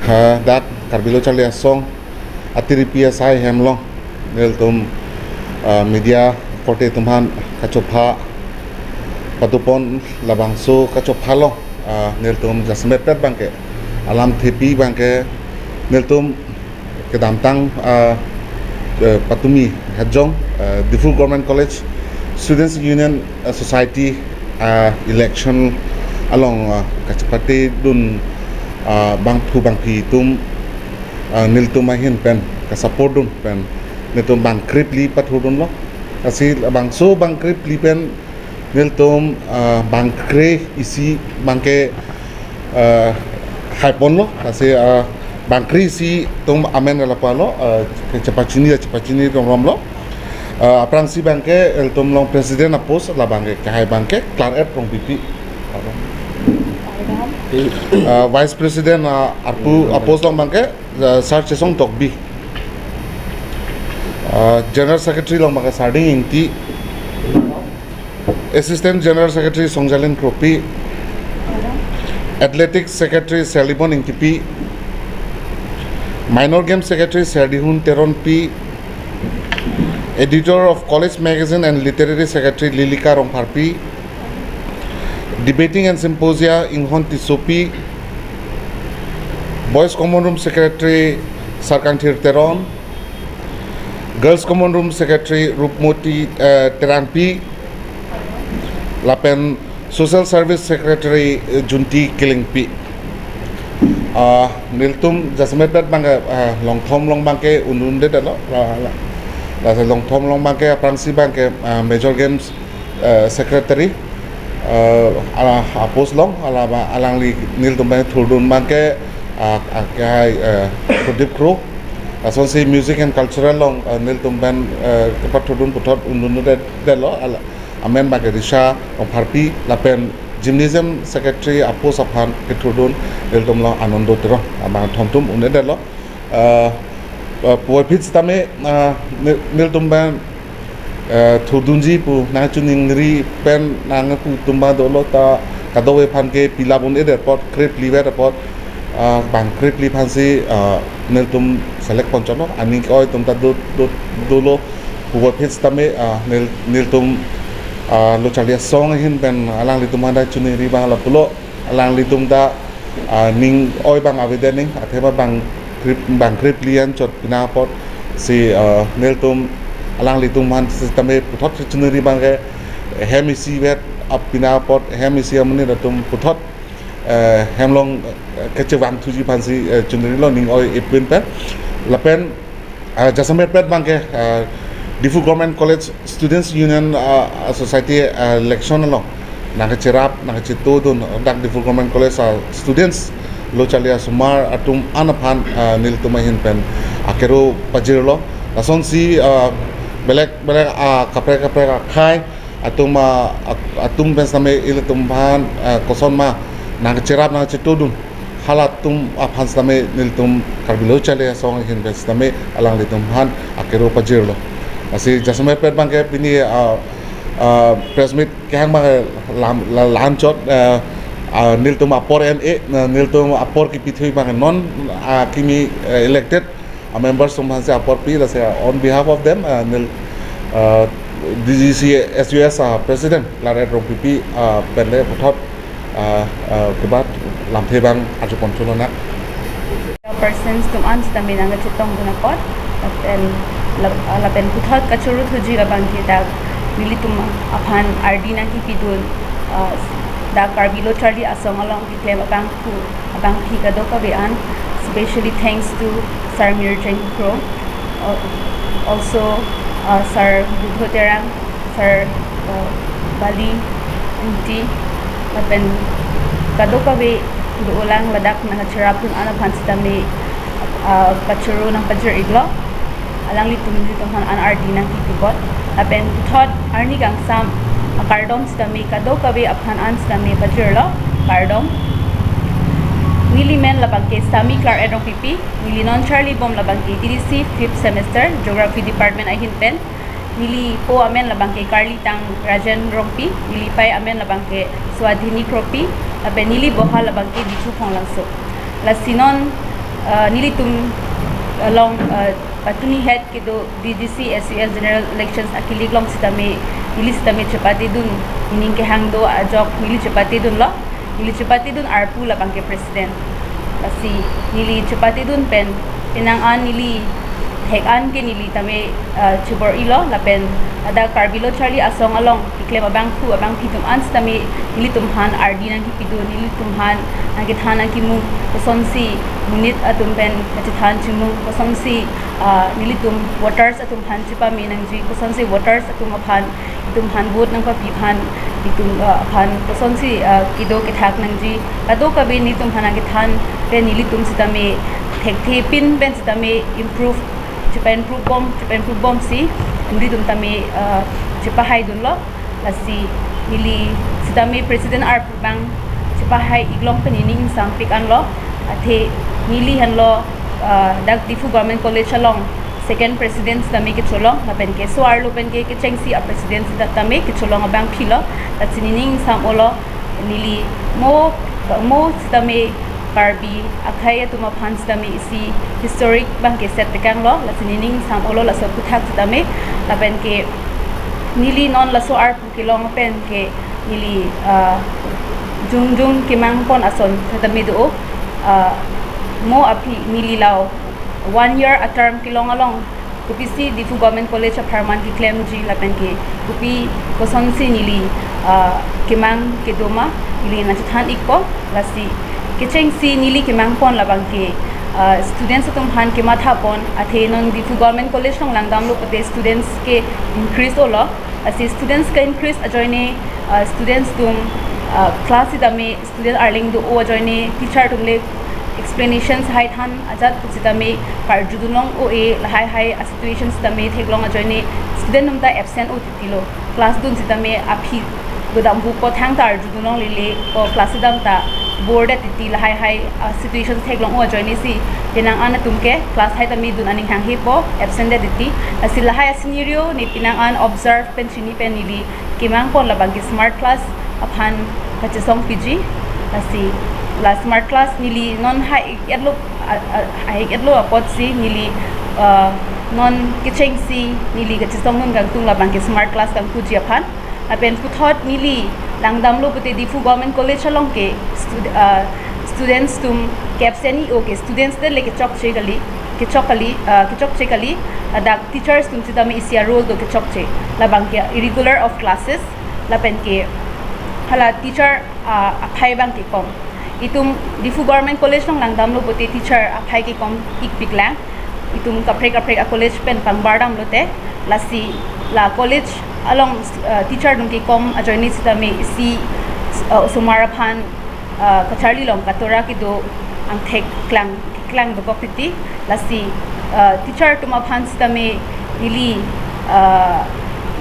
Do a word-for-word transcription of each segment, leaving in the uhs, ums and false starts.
Ha, dak Karbi Lo Charli Asong atiripi asai hem along nelitum, ah, media korte atum aphan kachopha padopon, labangso kachopha along, ah, nelitum jasemet pet abangke alamthepi abangke nelitum kedamtang, ah, eh, patumi hajong, ah, Diphu Government College Students Union, ah, Society, ah, election along, ah, kachepate dun, ah, bangphu bangphi atum, ah, nelitum ahin pen kasupport dun pen nelitum bang krephli pathurdunlo. Lasi bangso bang krephli pen nelitum, ah, bang kre isi abangke, ah, haiponlo, lasi, ah, bang kre isi atum amen lapu lo, ah, kechepachini, kechepachini romromlo. Ah, aphrangsi abangke ilitum along president apost labangke kehai abangke Claret Rongpipi. Ah, vice president, ah, arpu apost along abangke, ah, Sar Chesong Tokbi. Ah, general secretary along abangke Sarding Ingti. Assistant General Secretary Songjalin Kropi, Athletic Secretary Serlibon Ingtipi, Minor Game Secretary Serdihun Teronpi, Editor of College Magazine and Literary Secretary Lilika Rongpharpi, Debating and Symposia Inghon Tissopi, Boys Common Room Secretary Sarkangthir Teron, Girls Common Room Secretary Rupmoti, eh, Terangpi, lapen Social Service Secretary, eh, Junti Kilingpi. Ah, nelitum jasemet pet abangke, ah, longthom along abangke un-undedetlo, la, la, lasi longthom along abangke aphrangsi abangke, ah, Major Games, eh, Secretary, eh, ala, apost along, hala ba, alangli nelitum abang thurdun abangke, ah, ah, kehai, eh, Pradip Kro. Lasonsi Music and Cultural along, eh, nelitum abang, eh, kepathurdun puthot un-undedetlo, ala, amen abangke Risha Rongpharpi, lapen Gymnasium Secretary apost aphan kethurdun nelitum along Anando Teron, abang thomtum un-edetlo. Eh, eh, puvoiphit sitame, eh, nel-, nelitum abang, eh, thurdunji pu nangchiningri pen nangpu atum abang dolo, ta kadokave aphan ke pilap un-edet apot, krephli vet apot, ah, bang krephli aphansi, ah, nelitum select ponchotlo, aning ke-oi atum ta do, do, dolo, puvoiphit sitame, ah, nel-, nelitum, ah, Lo Charli Asong ahin pen alanglitum aphan ta chiningri abang lapulo, alanglitum ta, ah, ning oi abang avedet aning, athema bang krep-, bang krephli anchot pina apotsi, ah, nelitum alanglitum aphan sitame puthot chiningri abangke hem isi vet ap pina apot hem isi amonit atum puthot, eh, hem along, eh, kechevangthuji aphansi, eh, chiningrilo ning oi ipin pen. Lapen, eh, jasemet pet abangke, eh, Diphu Government College Students Union, eh, Society, eh, election along nangkacherap, nangkachetodun dak Diphu Government College, eh, students Lo Charli Asomar atum an aphan, eh, nelitum ahin pen akero pajirlo. Lasonsi, eh, belek belek, ah, kaprek kaprek akhei atum, ah, at-, atum pen sitame ilitum aphan, ah, koson ma nangkacherap nangkachetodun, halatum aphan sitame nelitum Karbi Lo Charli Asong ahin pen sitame alanglitum aphan akero pajirlo. Lasi jasemet pet abangke pini, ah, ah, press meet kehang abang lam, la, la-anchot, ah, ah, nelitum apor M A, ah, nelitum apor kipithui abang non, ah, kimi, eh, elected a members atum aphansi apor pi, lasi on behalf of them, uh, nel, uh, D G C S U S, uh, President Claret Rongpipi, uh, pen le puthot, uh, uh, kebat lamthe abang arjupon chulonang. Persons atum an sitame nangkachetongdun apot, lapen, lap-, uh, lapen puthot kachoro thuji labangke dak nelitum aphan ardi nangkipidun, uh, dak Karbi Lo Charli Asong along keklem abangphu, abangpi kadokave an, especially thanks to Sir Mirjeng Kro, uh, also, uh, Sir Budho Terang, Sir, uh, Bali Ingti, lapen kadokave dolang ladak nangkacherapdun an aphan sitame, uh, kachoro nangpajir-iklo. Alanglitum nelitum aphan an ardi nangkipi apot. Lapen puthot arni kangsam akardom sitame kadokave aphan an sitame pajirlo, kardom. Neli men labangke Sami Claret Rongpipi, neli non charlibom labangke T D C fifth semester Geography Department ahin pen. Neli po amen labangke Karlitang Rajen Rongpi, neli pei amen labangke Swadhini Kropi, lapen neli boha labangke Dichu Phonglangso. Lasi non Uh, nelitum along, uh, patuni het kedo D D C S U L general elections akilik along sitame, neli sitame chepatedun, nening kehang do ajok neli chepatedunlo. Neli chepatedun arpu labang ke president. Lasi neli chepatedun pen, penang an neli thek an ke neli tame, uh, chibor-ilo lapen ada Karbi Lo Charli Asong along keklem abangphu abangphi atum an sitame nelitum aphan ardi nangkipidun, nelitum aphan nangkethan nangkimung, kosonsi monit atum pen kachethan chimung, kosonsi, ah, nelitum voters atum aphan chepame nangji, kosonsi voters atum aphan, itum aphan vote nangpapi aphan, itum, ah, aphan kosonsi, ah, kedo kethak nangji, kadokave nelitum aphan nangkethan pen nelitum sitame thekthe pin pen sitame improve, chepa-improve bom, chepa-improve bomsi nelitum tame, ah, chepahaidunlo. Lasi neli sitame president arpu abang chepahai-ik along pen nening ingsampik anlo. Athe neli henlo, ah, dak Diphu Government College along second president sitame kecholong, lapen ke so-arlo pen ke kechengsi a-president sitame kecholong abangphilo. Lasi nening ingsam-olo, neli mo, mo sitame Karbi akhei atum aphan sitame isi historic abang ke set tekanglo, lasi nening ingsam-olo laso aphuthak sitame. Lapen ke neli non laso arpu kelong pen ke neli, ah, jongjong kemang pon ason sitame do, ah, mo aphi neli la one year a-term kelong along kopisi Diphu Government College apharman keklemji lapen ke kopi kosonsi neli, ah, kemang kedo ma, neli nangchethan-ikpo. Lasi kechengsi neli kemang pon labang ke, ah, students atum aphan kematha pon, athe non Diphu Government College along langdamlo pute students ke increase olo. Lasi students ke increase ajoine, ah, students atum, ah, class sitame student arleng do-o ajoine teacher atum le explanations haithan ajat sitame karjudun long-o-e, lahai hai a-situation sitame theklong ajoine student atum ta absent-o titilo. Class dun sitame aphi godam bupo thangta arjudun longlele, ko class dam ta bor det titi, lahai hai a-situation theklong-o ajoinesi penang an atum ke class hai tame dun aning hanghepo, absent det titi. Lasi lahai a-scenario ne penang an observe pen chini pen neli kemang pon labang ke smart class aphan kachesongpiji. Lasi la smart class neli non hai-ik-etlo, a, a, hai-ik-etlo apotsi neli, ah, non kechengsi neli kachesongdun kangtung labang ke smart class kangkuji aphan. Lapen puthot neli langdamlo pute Diphu Government College along ke stud-, ah, students atum ke absent-o ke students det le kechokche kali, kechok kali, ah, kechokche kali, ladak teachers atum sitame isi a-role do kechokche, labang ke irregular of classes, lapen ke hala teacher, ah, aphai abang ke kom. Itum Diphu Government College along langdamlo pute teacher aphai ke kom-ikpiklang. Itum kaprek kaprek a-college pen pangbar damlote, lasi la college along, ah, teacher atum ke kom ajoine sitame isi, ah, osomar aphan, ah, kacharli along katora kedo angthek klang, klang dokok titi. Lasi, ah, teacher atum aphan sitame neli, ah,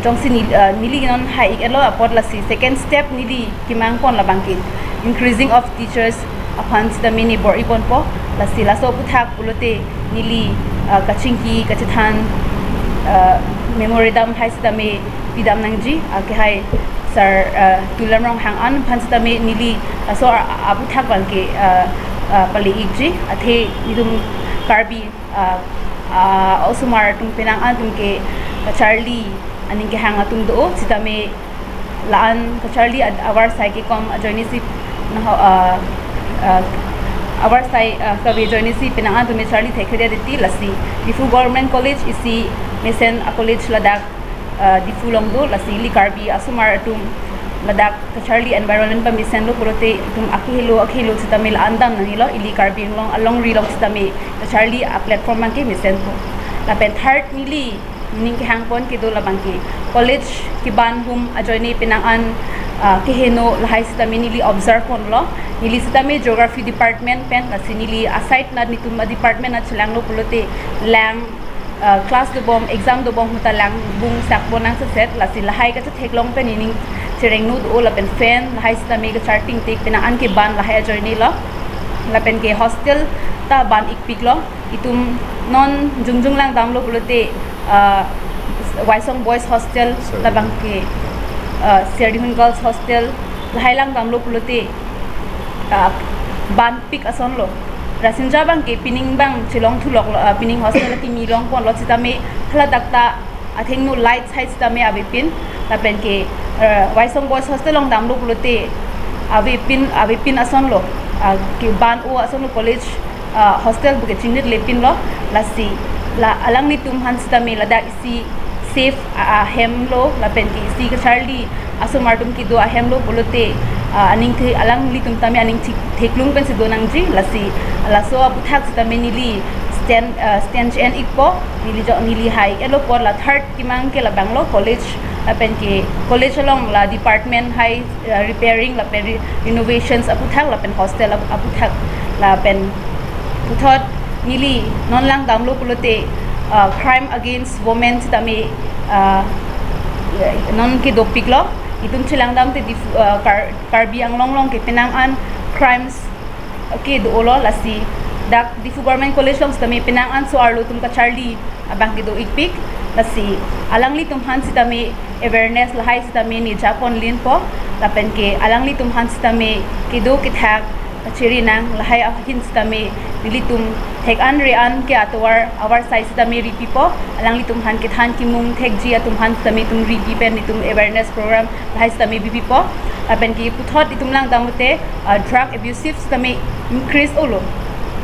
jongsi nel-, ah, neli non hai-ik-etlo apot, lasi second step neli kemang pon labang ke increasing of teachers aphan sitame ne bor-i ponpo. Lasi laso aphuthak pulote neli, ah, kachingki kachethan, ah, memorandum hai sitame pidam nangji, ah, ke hai Sir, ah, Tuliram Ronghang an aphan sitame neli laso, ah, aphuthak abang ke, ah, ah, pale-ikji. Athe itum Karbi, ah, ah, osomar atum penang an atum ke kacharli aning kehang atum do, sitame la-an kacharli ad-, avarsai ke kom ajoinesi, naho, ah, ah, avarsai, ah, kave ajoinesi penang an atum charli thekthedet titi. Lasi Diphu Government College isi mesen a-college ladak, ah, Diphu along do, lasi ili Karbi asomar atum ladak kacharli environment pamesenlo pulote itum akehelo akehelo sitame la-an dam nangnelo, ili Karbi Anglong alongri along sitame kacharli a-platform abang ke mesenpo. Lapen third neli nening kehang pon kedo labang ke college keban ahum ajoine penang an, ah, keheno lahai sitame neli observe ponlo. Neli sitame geography department pen, lasi neli aside na netum a-department na chelanglo pulote lang, ah, class dobom, exam dobom ahut ta lang bung sak pon nangseset, lasi lahai kachetheklong pen nening cherengno do lapen fan lahai sitame kacharting tik, penang an keban lahai ajoinelo. Lapen ke hostel ta ban-ikpiklo. Itum non jongjong langdamlo pulote, ah, Waisong Boys Hostel, Serdihun. Labang ke, ah, Serdihun Girls Hostel, lahai langdamlo pulote, ah, banpik asonlo. Rasinja abang ke pining abang chelong thulok lo, ah, pining hostel akimi longpon lo sitame haladak ta athengno light side sitame avepin lapen ke, eh, Waisong Boys Hostel along damlo pulote avepin avepin ason lo, ah, ke ban-o ason lo college, ah, hostel puke chinit lepin lo lasi la alanglitum aphan sitame ladak isi safe, ah, ahem lo lapen ke isi kacharli asomar atum kedo ahem lo pulote, ah, aning the alanglitum tame aning thik theklong pensi do nangji lasi laso aputhak sitame neli stand, ah, stand en ikpo, neli jo neli hai elo por la third kemang ke labang lo college lapen ke college along la department hai, ah, repairing lapen re- renovations aputhak lapen hostel ap- aputhak lapen puthot neli non lang damlo pulote, ah, crime against women sitame, ah, non kedopik lo itum chelang damte Diphu, ah, Kar- Karbi Anglong along ke penang an crimes ke do-o lo lasi dak Diphu Government College along sitame penang an so-arlo atum kacharli abang kedo ikpik lasi alanglitum aphan sitame awareness lahai sitame ne japon linpo lapen ke alanglitum aphan sitame kedo kethak kachiri nang lahai ahin sitame nelitum thek an re an ke atovar avar sai sitame ripipo alanglitum aphan kethan kimung thekji atum aphan sitame itum ripi pen itum awareness program lahai sitame bipipo lapen ke puthot itum lang damote, ah, drug abusive sitame increase olo.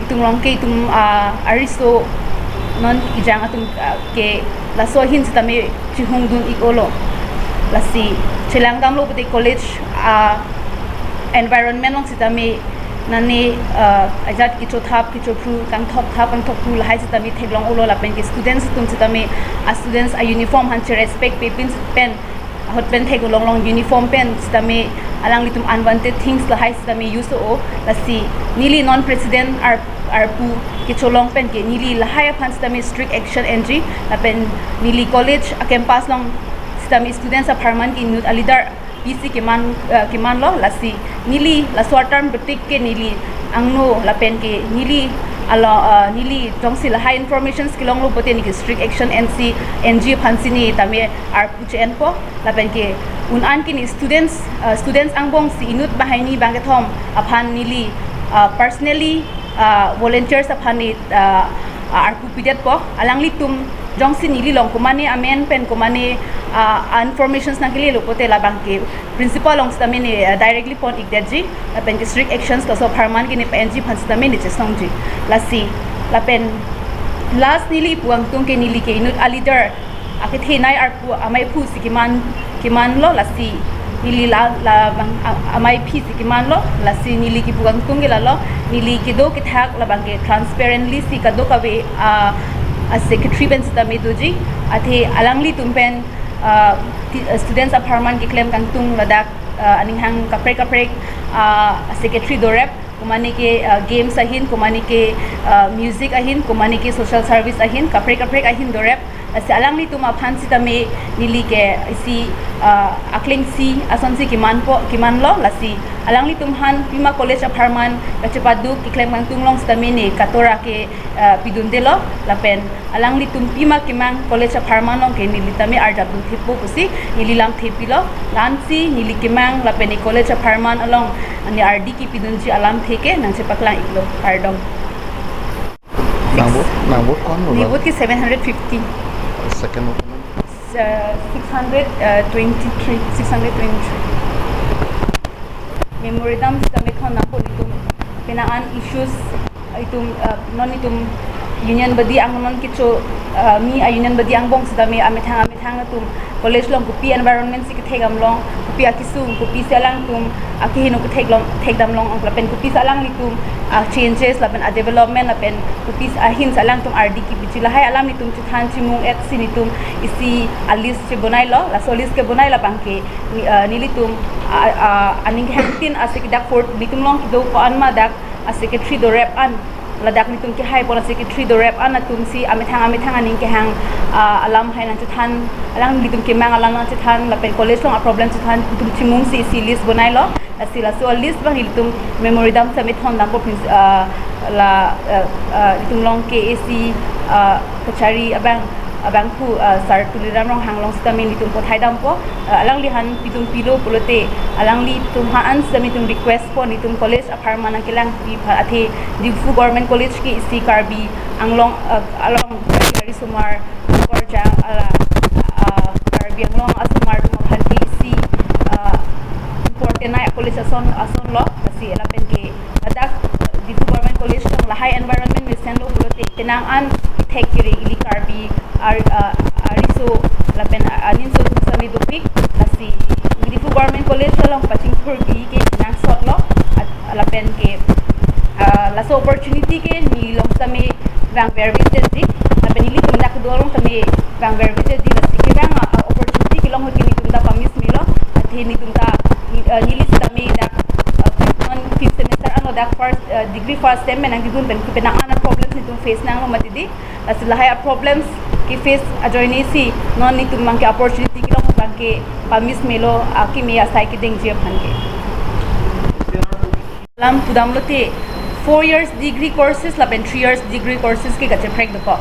Itum along ke itum, ah, ariso non ejang atum, ah, ke laso ahin sitame chihungdun ik olo. Lasi chelang damlo pulote college, ah, environment along sitame nane, ah, ajat kechothap kechophru kangthok thap kangthok phru lahai sitame theklong olo lapen ke students atum sitame a students a uniform aphan che respect pepin pen ahut pen theklong long uniform pen sitame alanglitum unwanted things lahai sitame use o lasi neli non president ar arpu kecholong pen ke neli lahai aphan sitame strict action enji lapen neli college a campus along sitame students apharman ke inut a leader pisi keman, eh, keman lo lasi neli laso term betik ke neli angno lapen ke neli alo, eh, neli jongsi lahai informations kelonglo pulote neli strict action ensi enji aphan si ne tame arpu che enpo lapen ke un an ke ne students, eh, students angbong si inut banghini bangkethom aphan neli, eh, personally, eh, volunteers aphan ne, eh, arpu pidetpo alanglitum jongsi neli along komane amen pen komane, ah, informations nangkelelo pulote labang ke principal along sitame ne, ah, directly pon ikdetji lapen ke strict actions laso apharman ke ne pa-enji aphan sitame ne chesongji lasi lapen last neli pu angtung ke neli ke inut a leader akethenei arpu amei phu si keman keman lo lasi neli la labang a- amei phi si keman lo lasi neli kepu angtung ke lalo neli kedo kethak labang ke transparently si kadokave, ah, a secretary pen sitame doji athe alanglitum pen, ah, ti- ah, students apharman keklem kangtung ladak, ah, aning hang kaprek kaprek, ah, secretary dorep komane ke, ah, games ahin komane ke, ah, music ahin komane ke social service ahin kaprek kaprek ahin dorep lasi alanglitum aphan sitame neli ke isi, ah, akleng si asonsi kemanpo keman lo lasi alanglitum aphan pima college apharman kachepaduk keklem kangtung along sitame ne katora ke, ah, pidunde lo lapen alanglitum pima kemang college apharman along ke neli tame arjap dun thepo pusi neli lamthe pilo la-ansi neli kemang lapen ne college apharman along ne ardi kepidunji alamthe ke nangchepaklang iklo kardom. Nang vote, nang vote ko-an lo? Ne vote ke seven hundred fifty. Second vote? Uh, six hundred twenty-three, six hundred twenty-three. Memorandum sitame thon nangpo itum penang an issues itum, uh, non itum union body ang non kecho, uh, mi a union body angbong sitame amethang amethang atum college along kopi environment si kethek damlong, kopi akesung, kopi si alangtum akeheno kethek long, thek damlong, lapen kopi si alanglitum a changes lapen a development lapen kopi si ahin si alangtum ardi kepiji lahai alam netum chethan chimung et si netum isi a list chebonai lo, laso list kebonai labang ke ni- ah, nelitum, ah, ah, aning kehangtin ase ke dak fourth netum along kedo ko-an ma dak a secretary dorep an, ladak netum kehai pon a secretary dorep an atum si amethang amethang aning kehang, ah, alam hai nangchethan, alanglitum kemang alam nangchethan lapen college along a problem chethan netum chimung si isi list bonai lo. Lasi laso a list abang netum memorandum sitame thon dampo princ- ah, la, ah, ah, netum along K A C, ah, kachari abang abangphu, ah, Sir Tuliram Ronghang along sitame netum pothai dampo, ah, alangliphan pitum pilo pulote, alanglitum aphan sitame netum request po, netum college apharman nangkelangpi aphan, athe Diphu Government College ke isi Karbi Anglong, ah, along Karbi arisomar korjang ala, ah, Karbi Anglong asomar atum aphan ke isi, ah, important a college ason, asonlo, lasi lapen ke ladak Diphu Government College along lahai environment mesenlo pulote penang an kethek kere ili Karbi ar-, ah, ariso lapen, ah, aninso atum sitame dopik, lasi Diphu Government College along pachingthurpi ke nangsotlo, at-, lapen ke, ah, laso opportunity ke nelilong sitame vangverve detji, lapen nelitum dak kedo along sitame vangverve detji, lasi kevang, ah, opportunity kelong ahut ke netum ta pamis melo, athe netum ta, ni-, ah, neli sitame dak, ah, non fifth semester anlo, dak first, ah, degree first sem pen nangkedun pen, penang an problems netum face nanglo mati di. Lasi lahai a problems ke face ajoine si non netum abangke opportunity kelong abangke pamis melo, akimi asai kedengji aphan ke. Alam pudamlote four years degree courses lapen three years degree courses ke kacheprek dokok.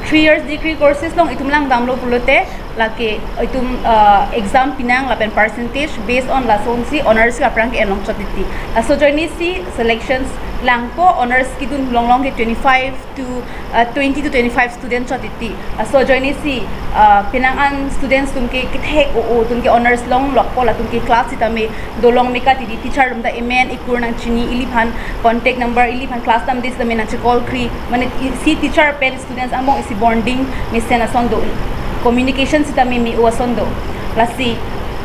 Three years degree courses along itum langdamlo pulote lake itum, uh, exam pinang lapen percentage based on lasonsi honors ke aphrang ke enlong chot titi. Laso ajoine si selections langpo, honors kedun longlong ke twenty-five to, uh, twenty to twenty-five student chot titi. Laso ajoine si, uh, penang an students atum ke kethek o-o atum ke honors longlokpo, latum ke class sitame dolong meka titi, teacher atum ta emen ekur nangchini, iliphan contact number, iliphan class damde sitame nangchecall kri, mane isi teacher pen students angbong isi bonding mesen ason do, communication sitame me-o ason do. Lasi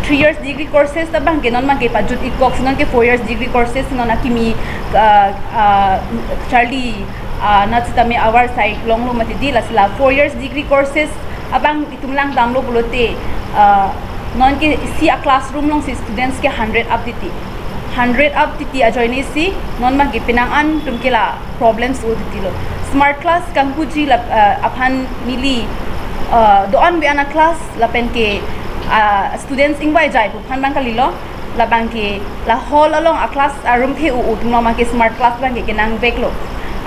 three years degree courses ta abangke non abangke pajut-ikok si, non ke four years degree courses non akimi, ah, ah, charli, ah, nat sitame avarsai longlo mati di, lasi la four years degree courses abang itum langdamlo pulote, ah, non ke isi a classroom alongsi students ke hundred up titi. Hundred up titi ajoine si non abangke penang an atum ke la problems o titilo. Smart class kangpuji la, ah, aphan neli, ah, do-an ve-an a class lapen ke, ah, students ingvaijai pu aphan abang kalilo, labangke la hall along a class a room the o-o atum along abangke smart class abangke kenangveklo.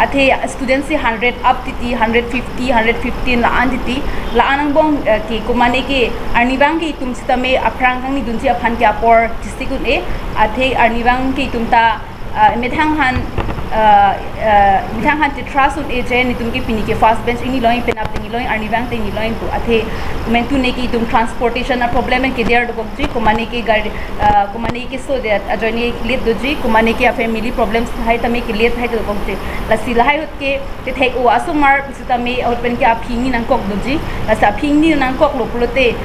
Athe students si hundred up titi, hundred fifty, hundred fifteen la-an titi, la-an angbong, eh, ke komane ke arnivang ke itum sitame aphrang kangnidunji aphan ke apor chisik un-e, athe arnivang ke itum ta, ah, methang aphan, ah, ah, methang aphan te trust un-e je netum ke pini ke first bench ingniloi, penap te ingniloi, arnivang te ingniloi pu. Athe komantu ne ke itum transportation a problem ke der dokokji, komane ke gari, ah, komane ke so det ajoine late doji, komane ke a family problems hai tame ke late hai dokokji. Lasi lahai ahut ke kethek o asomar sitame ahut pen ke aphi ingni nangkok doji. Lasi aphi ingni nangkoklo pulote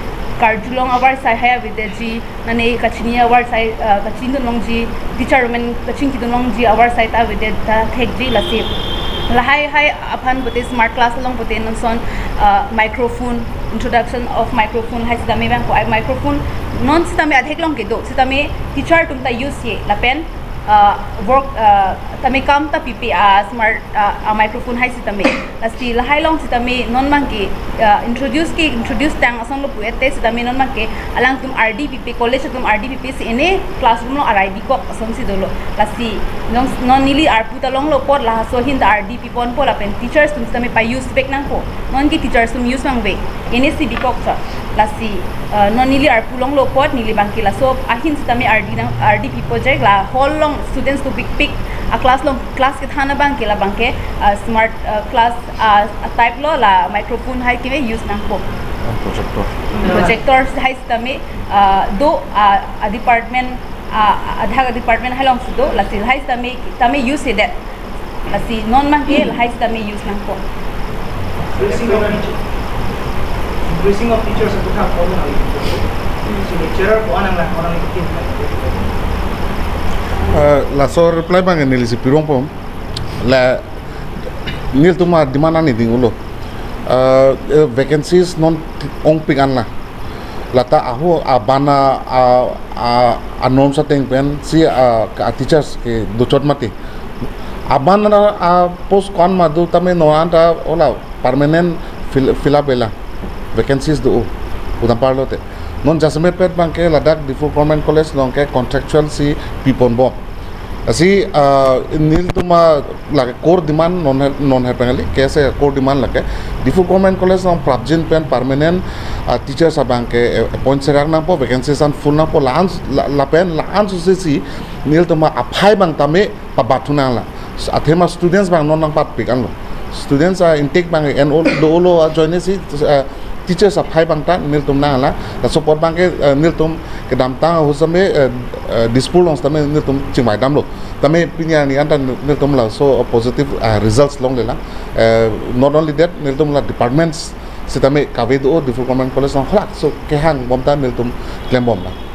karjulong avarsai hai avedetji, mane kachini avarsai, ah, kachini dunlongji, teacher amen kachingki dunlongji avarsai ta avedet ta thekji. Lasi lahai hai aphan pute smart class along pute non ason, ah, microphone, introduction of microphone hai sitame abang ko ai microphone non sitame adhek along kedo, sitame teacher atum ta use-e lapen, ah, work, ah, tame kam ta pipe a smart, ah, a microphone hai sitame. Lasi lahai along sitame non abangke, ah, introduce ke introduce tang asonlo pu ete sitame non abangke alangtum R D pipe, college atum R D pipe si ene classroom along arai bikok asonsi dolo. Lasi non, non neli arpu ta longlo apot laso ahin ta R D piponpo lapen teachers atum sitame pa-use vek nangpo. Non ke teachers atum use nangvek. Ene si bikok chot. Lasi, ah, non neli arpu longlo apot neli abangke laso ahin sitame R D nang, R D pipo je, la hall along students dopikpik a class along, class kethan abangke labangke, ah, smart, ah, class, ah, a type lo, la microphone hai keme use nangpo. Ah, projector. Projector hai sitame, ah, do, ah, a department, ah, adhak a department hai alongsi do, lasi hai sitame, tame use-edet. Lasi non abangke lahai sitame use nangpo. Increasing of teacher, increasing of teachers aputhak ko nang. So lecturer ko-an nanglang, ko-an nanglang. Eh, laso reply abang nelisi pirongpo. La nelitum a-demand ani ding ulo. Eh, eh, vacancies non ongpik anla. Lata ahu abana a, a, a norms ateng pensi a, ka teachers kedo chot mati. Abana a post ko-an ma do tame non anta ola permanent fill, fill up ela vacancies do, udam parlote. Non jasemet pet abangke ladak Diphu Government College along ke contractual si piponbom. Lasi, ah, nelitum, ah, lake core demand non he, non he pengali, K S A core demand lake. Diphu Government College along prapjin pen permanent, ah, teachers abang ke, eh, appoint serak nangpo, vacancies an full nangpo, la-an, la, lapen la-an susi si, nelitum aphai abang tame pabathu nanglang. Athema students abang non nangpatpik anlo. Students a intake abang en-o do-olo ajoine si, ah, teachers aphai abang ta nelitum nanglang. Laso apot abang ke, eh, nelitum kedamtang ahut same, eh, eh, Dispur along sitame nelitum chingvai damlo. Tame pini arni anta nelitum laso positive, ah, results longlelang. Eh, not only that, nelitum la departments sitame kave do Diphu Government College along halahak so kehang bom ta nelitum klem bomlang.